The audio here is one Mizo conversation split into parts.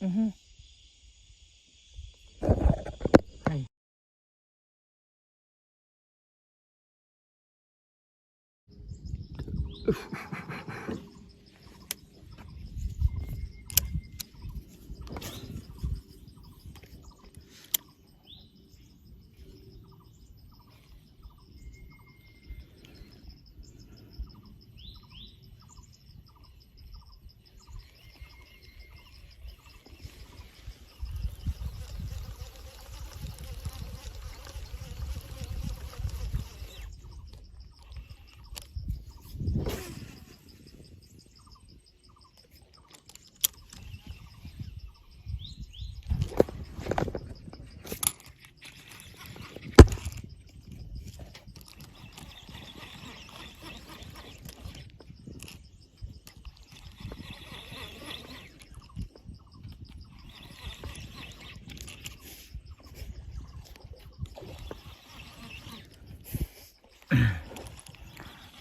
Mhm. Hei.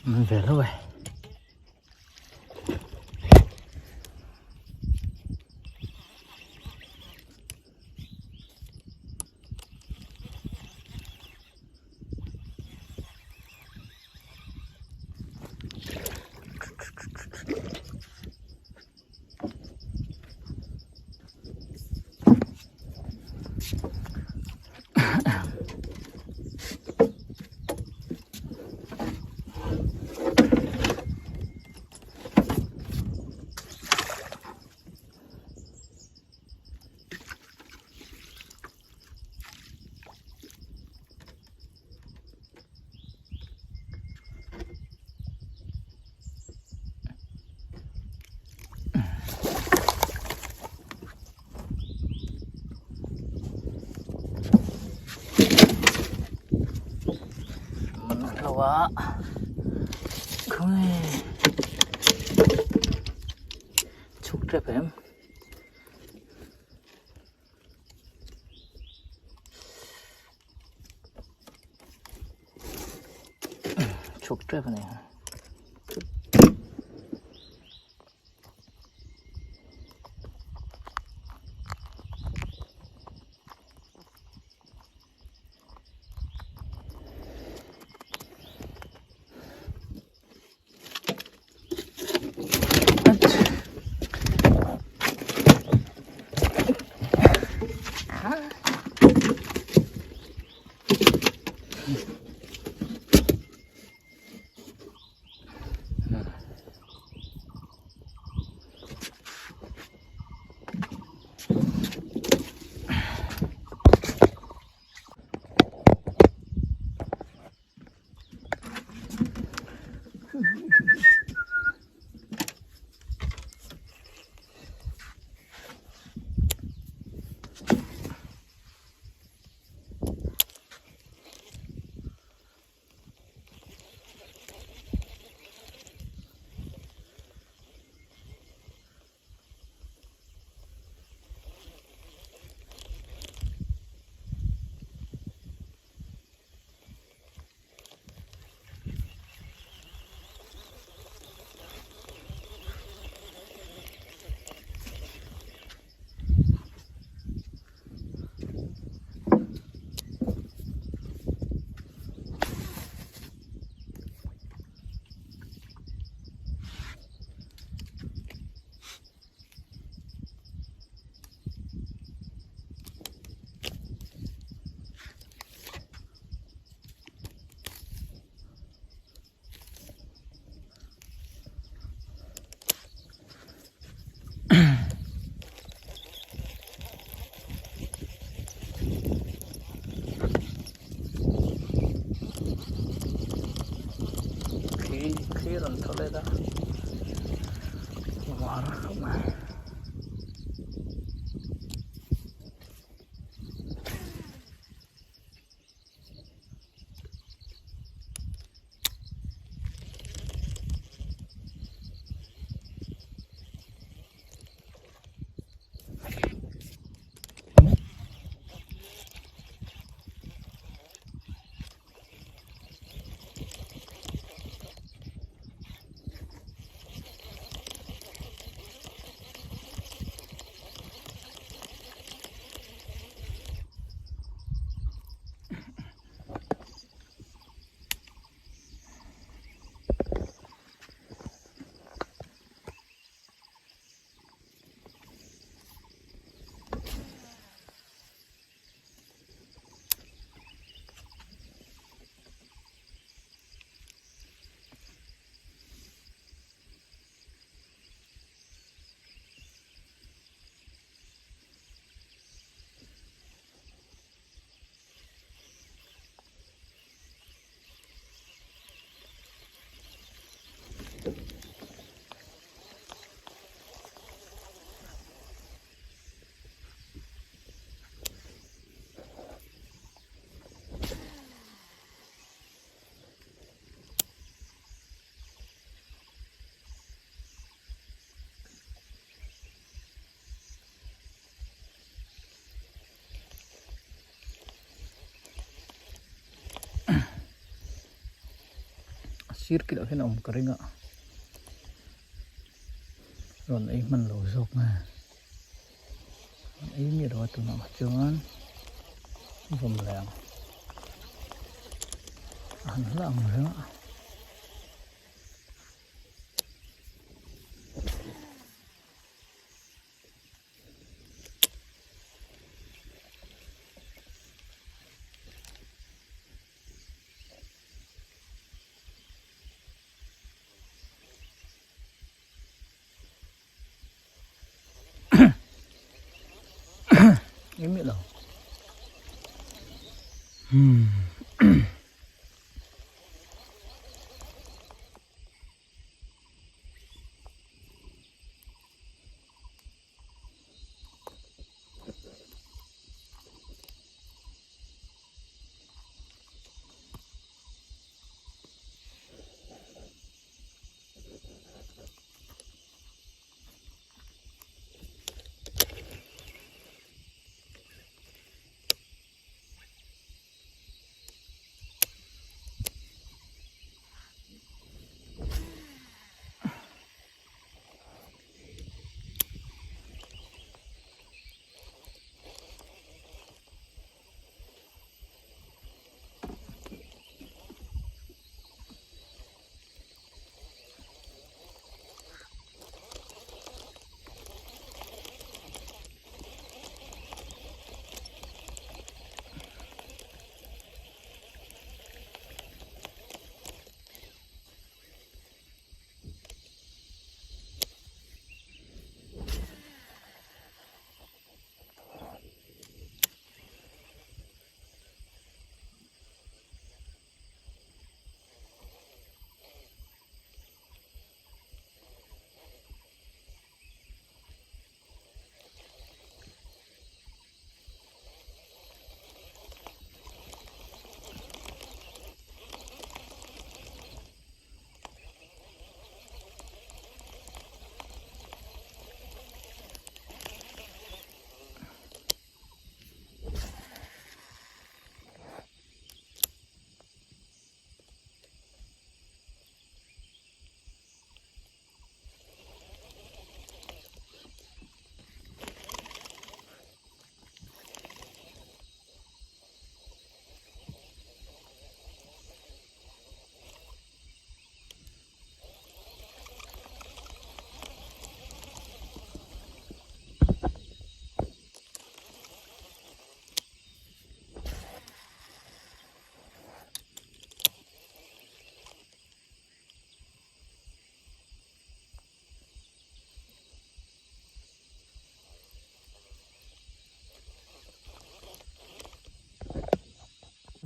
Man ve lo e. Man lo a khawnge chhuk tep em. Chhuk tep a ni. sir kilah hian a awm ka ring a rawn ei hman lo zawk nge rawn ei miah lo a tunah chuan vawm leh ang a han hla ang reng a. Em lo. Hmm.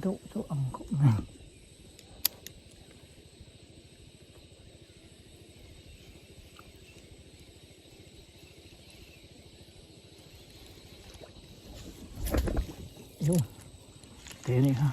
Deuh chu ang khawp mai. Yêu Thế này ha.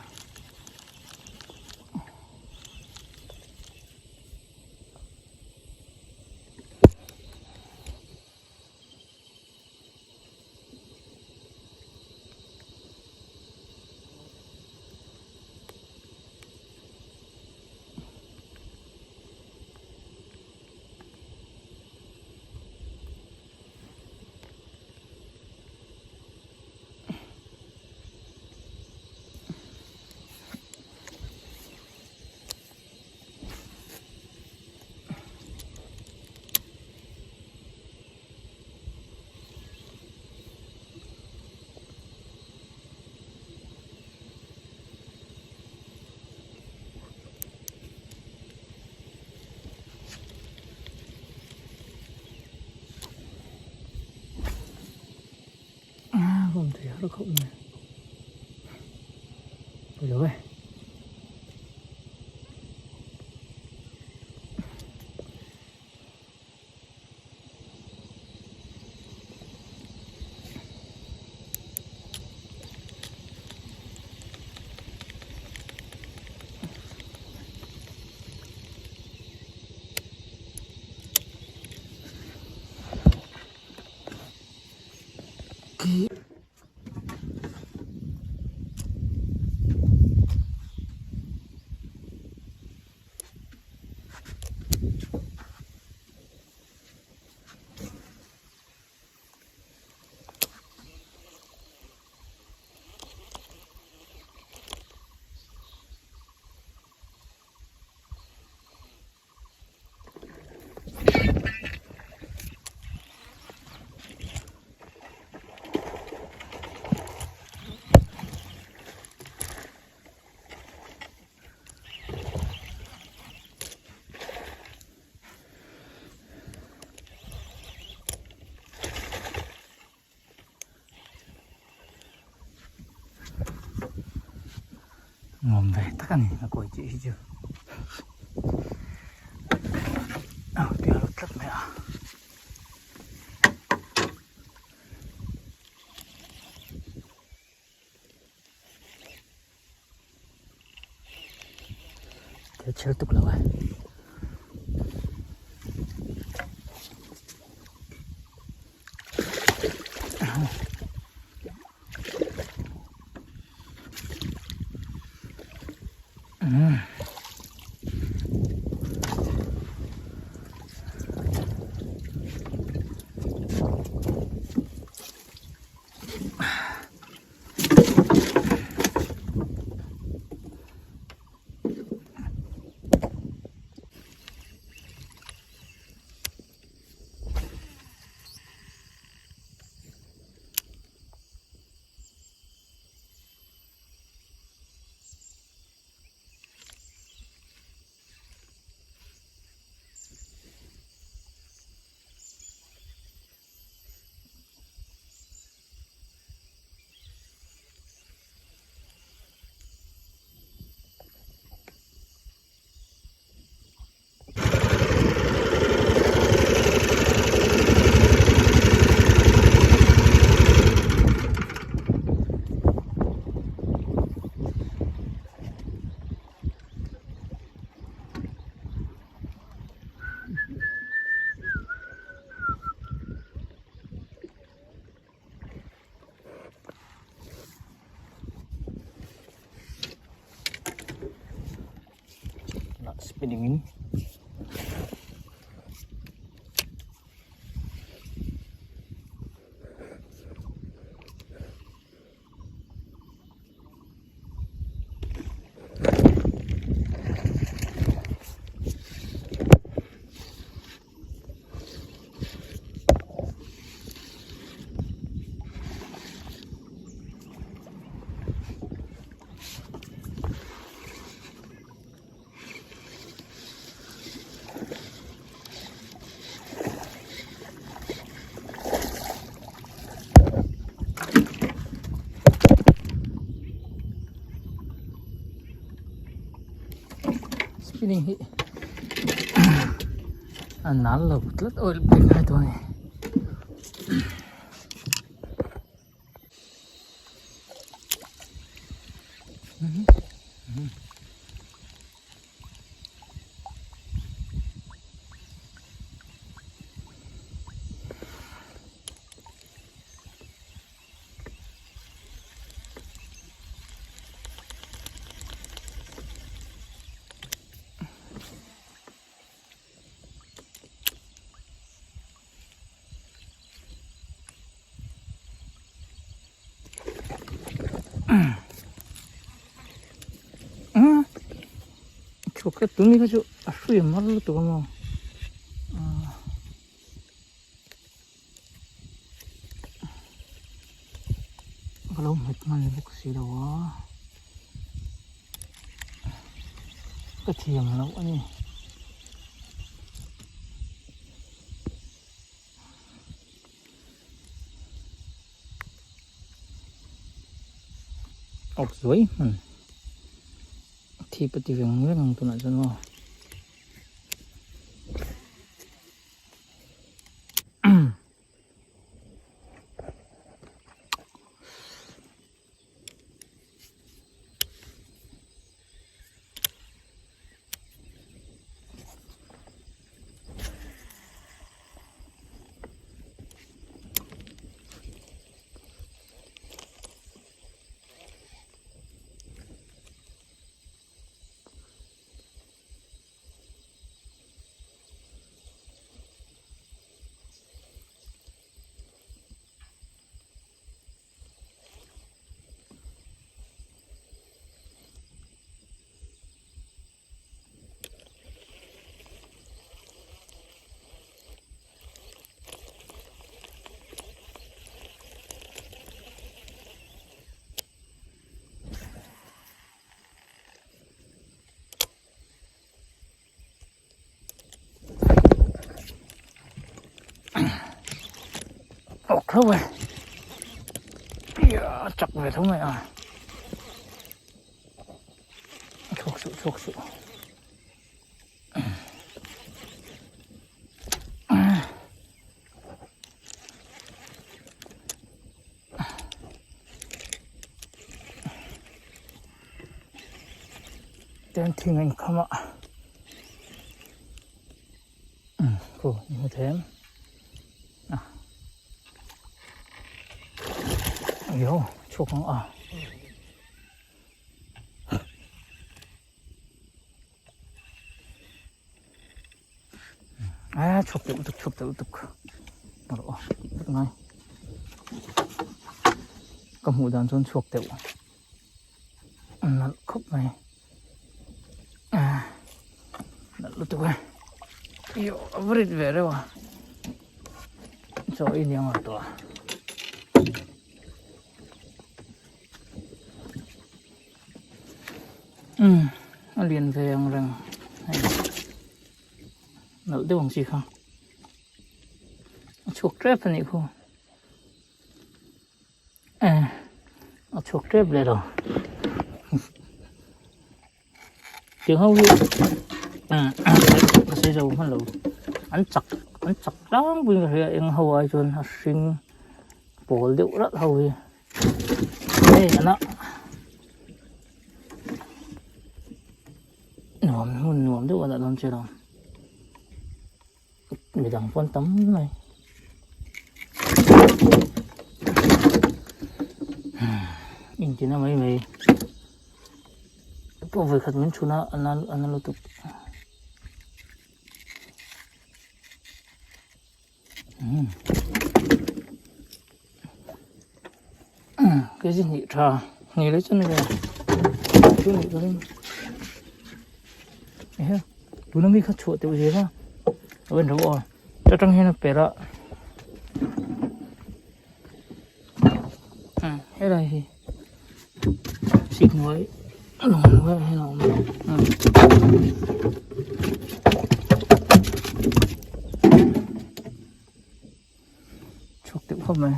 À, vòng thủy rất khủng này. Ôi dồi. Nuam ve tak a ni a kawi tih hi chu a tui a lut tlat mai a. Thil chhir tuk lo e. Spinning in spinning hi a nal lo tlat oil pek ngai tawh a ni. Chhuak tlat tun hi kha chu a hrui a mar lutuk a maw. Ka lo hmet hman bawk si lo a. Ka thiam loh a ni. Awk zuai hman thi pati veng veng ang tunah chuan maw. Awk tho e chak ve tho mai a. suh chhuak suh. Ten thing a inkham a khu i hmu thei em a yo chhuak ang a. A chhuak teuh lutuk chhuak teuh lutuk rawh aw tih vek ngai ka hmuh dan chuan chhuak teuh nalh khawp mai a nalh lutuk e io a va rit ve reuh a chaw ei nia ngar tawh a. Umm a lian ve ang reng hei nalh deuh ang chi kha a chhuak tep a nih khu eh a chhuak tep leh lo tiang ho hi ka sawi zo hman lo an chak an chak tlangpui in ka hria eng ho ai chuan a hring pawl deuh ralh ho hi. Hei ana nuam hmun nuam deuh a dah dawn che lo midang pawn tam mai intina mai mai pawh vawikhat min chhun a ana ana lutuk. Cái gì nhị trà nhị lấy chân này chú nhị cái này tụi nó mi khát chuột tiểu gì đó ở bên đâu rồi cho trong hết nó bể đó hết đây thì xịt muối lồng muối hay là chhuak deuh khawp mai.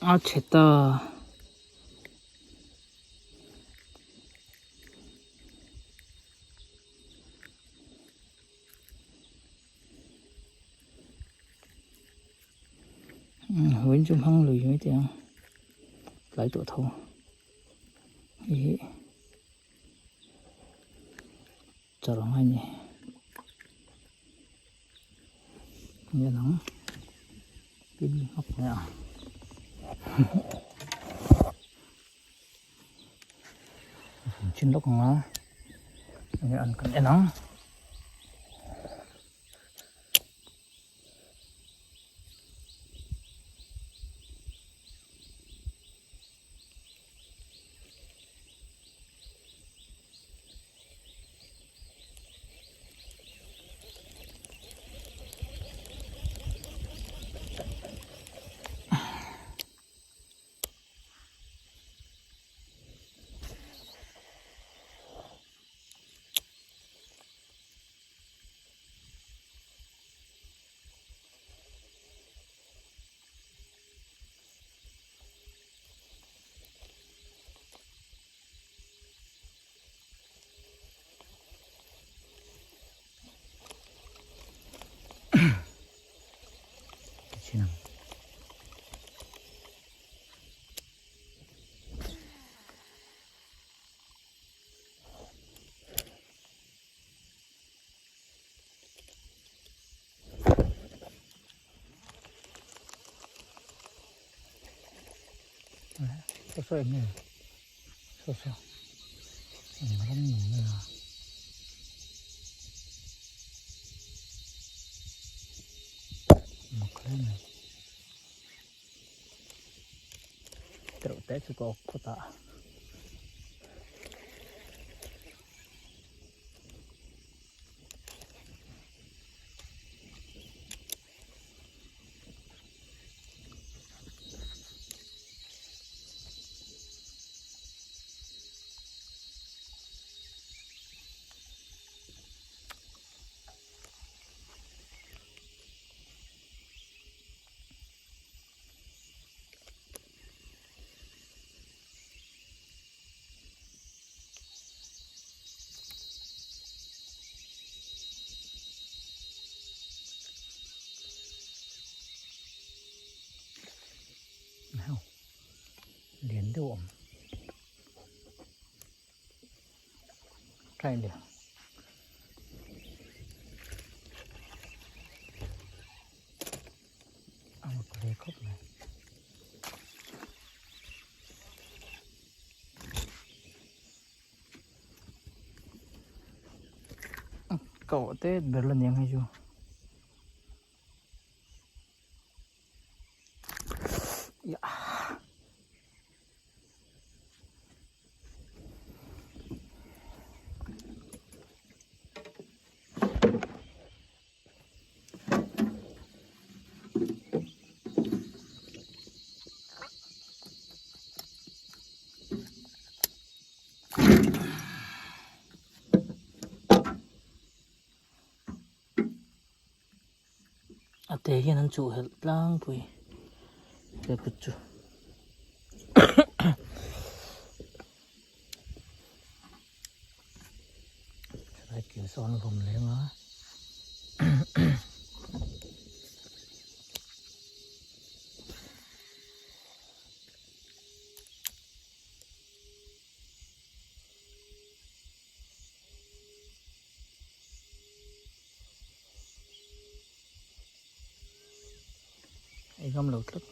A chhe ta. Huin chu hmang lui mai teh ang tlai tawh tho ih chawrh ang a ni nge lang pin hawk mai a chin lawk ang a enge an kan en ang. Saw saw em nge saw saw eng ram nung nge a mak hle mai tereuh te chu ka awk phawt a. Lian deuh awm. Try leh. A mak ve khawp mai. Cậu tết ber la niang hei chu. A te hian an chuh helh tlangpui he kut chu. Helai kil sawn a vawm leng a. Ei ngam lo tlat.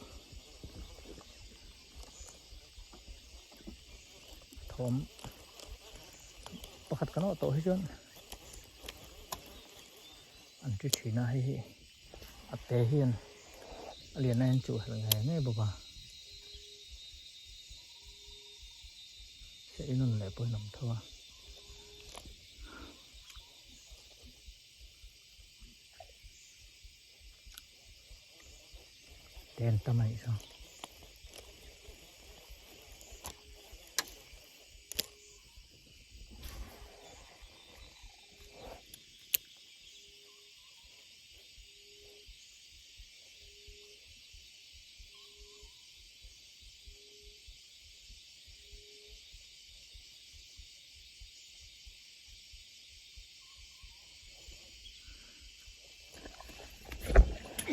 Thawm pakhat kan awh tawh hi chuan an ti thin a hei hi a te hian a lian a hian chuh helh ngei ngei bawk a. Se inun leh pawhin a awm tho a. Ten tam a nih chu.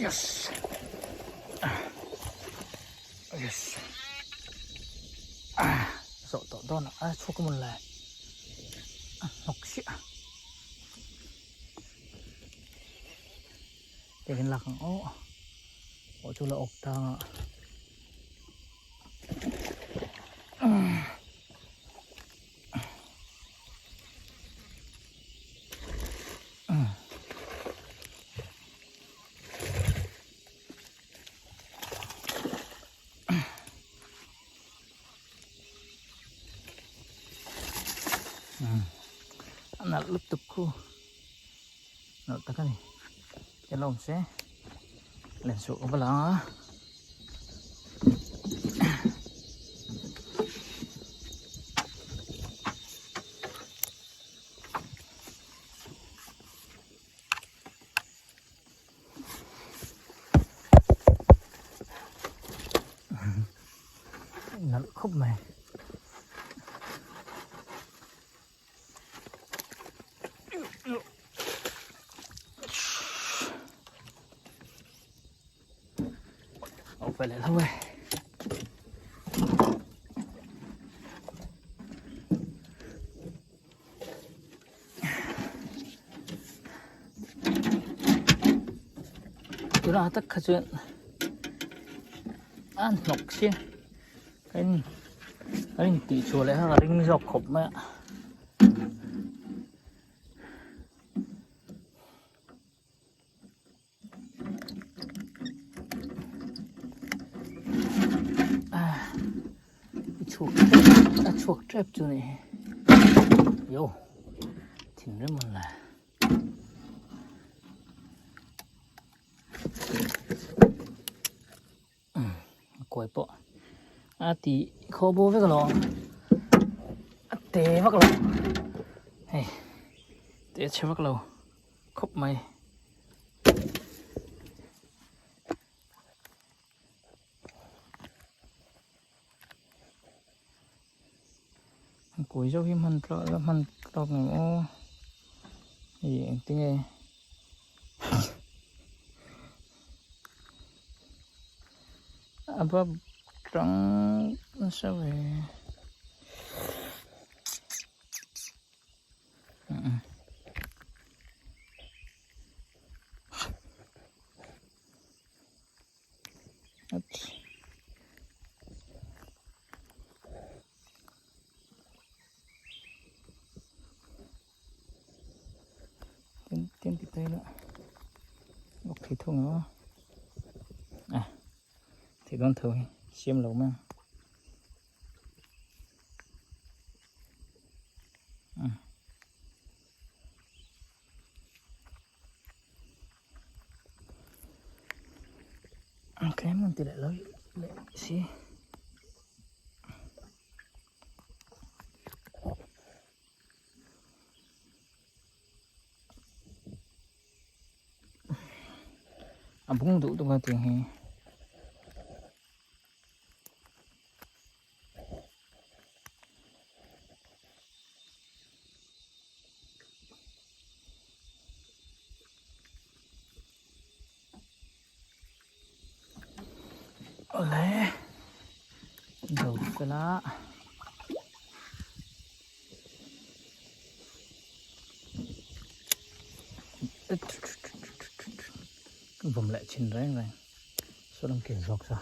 Yes. Yes. Ah, zo tawh dawn a chhuak mun le. A hnawk chiah. Tekin lak ang aw. Aw chu la awk tang a. A nalh lutuk khu nalh tak a ni tel a awm se len suh ka va la ang a. Nalh khawp mai. Ồ, phải lại thôi. Tunah tak kha chuan a hnawk sia ka in ka in tih chhuah leh kha ka ring zawk khawp mai a. Chhuak tep a chhuak tep chu ni yo thinrim an la a kawi pawh a ti khaw bo vek alawm a te vak lo hei te chhe vak lo khawp mai. Kawi zawk hi hman tlak la hman tlak ngei aw hei engtinge a va tang. Nasa ve. Oops. Tin tin ti tay nữa. Bok thì thung nữa. À. Thì con thường xem lâu mà. Ok, mình ti leh lo leh si. A bung duh duh a tiang hi. Awle do fela. Ka vawm leh chin reng reng saw lam kil zawk sa.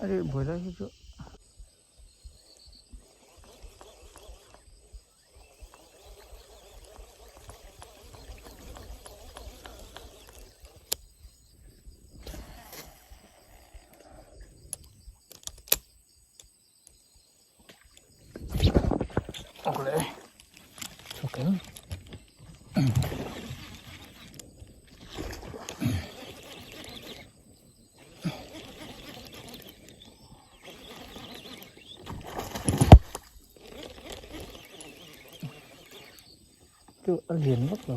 A reh buai lai hi chu. Awle chhuak em. Chu a lian vak lo.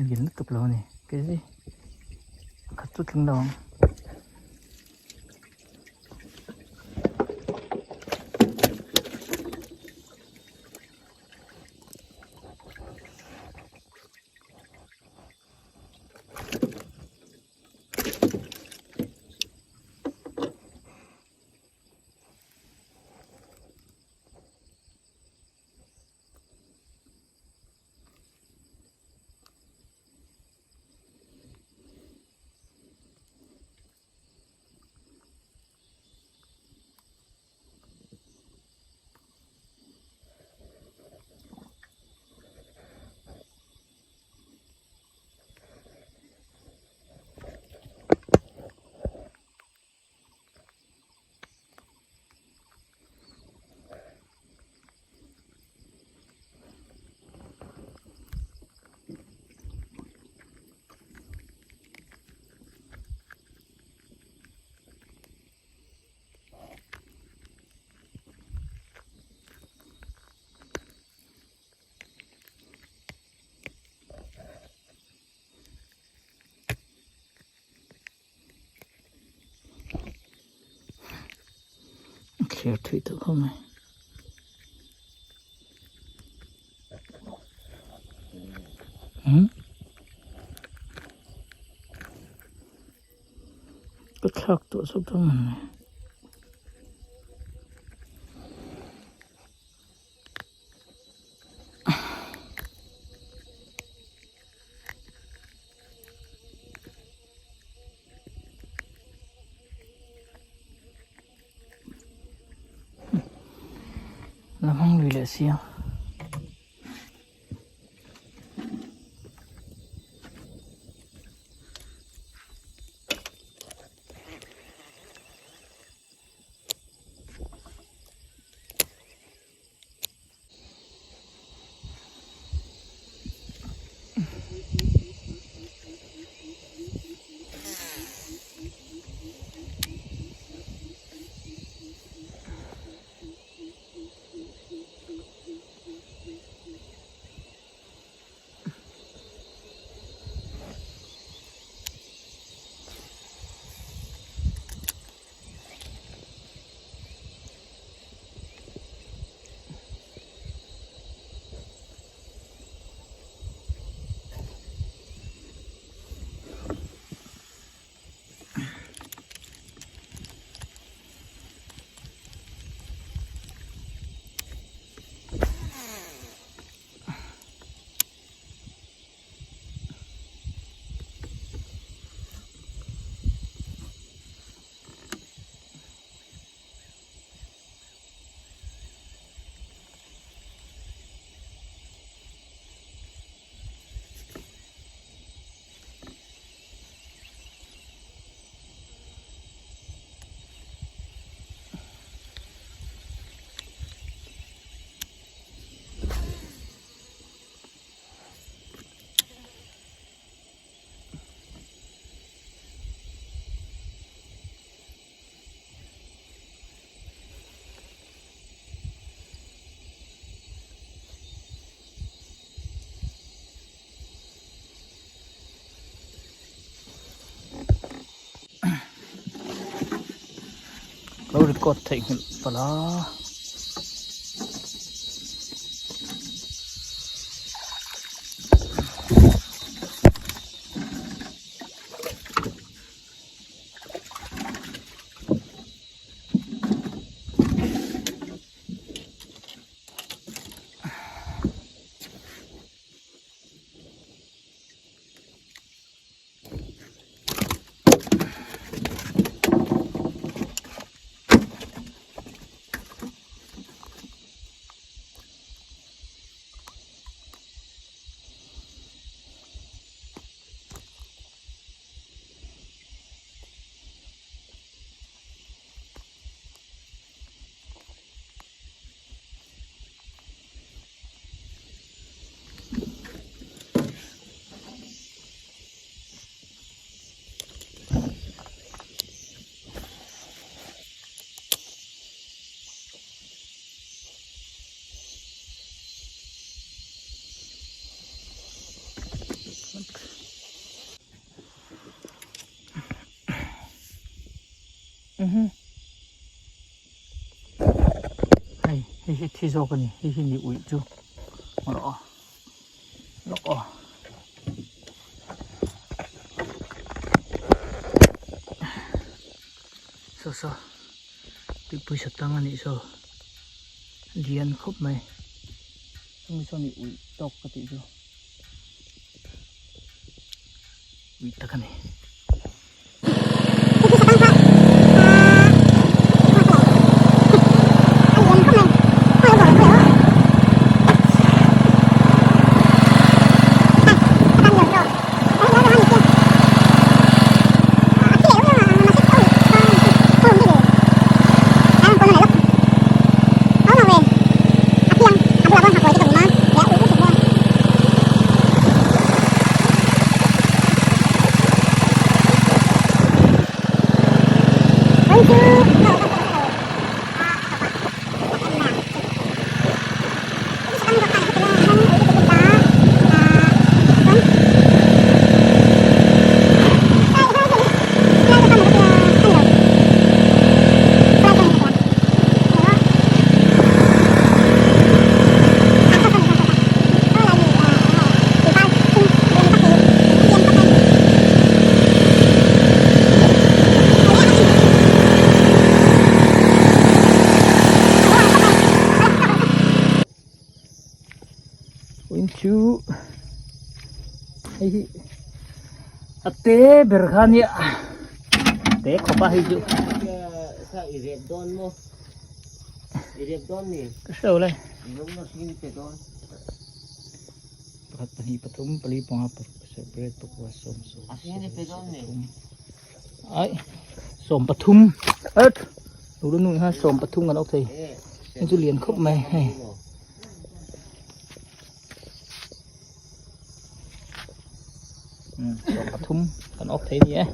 Lian lutuk lo a ni kei hi khat chu tling lo ang. Thlir thui tawh khawp mai. Ka thlak tawh zawk dawn ang le. La hmang lui leh sia. Lo record theihnghilh palh a. Hei hei hi thi zawk a ni hei hi ni uih chu rawh aw lawk aw saw saw tuipui sa tang a nih saw lian khawp mai chumi saw ni uih tawk ka tih chu uih tak a ni. Chu hei hi a te ber kha nia te khawp a hei chu ka hre lo le pakhat pahnih pathum pali panga paruk pasarih pariat pakua sawm sawm pathum ai sawm pathum et lo la nu hian sawm pathum kan awk thei hei chu lian khawp mai hei. Sawm pathum kan awk thei a ni e.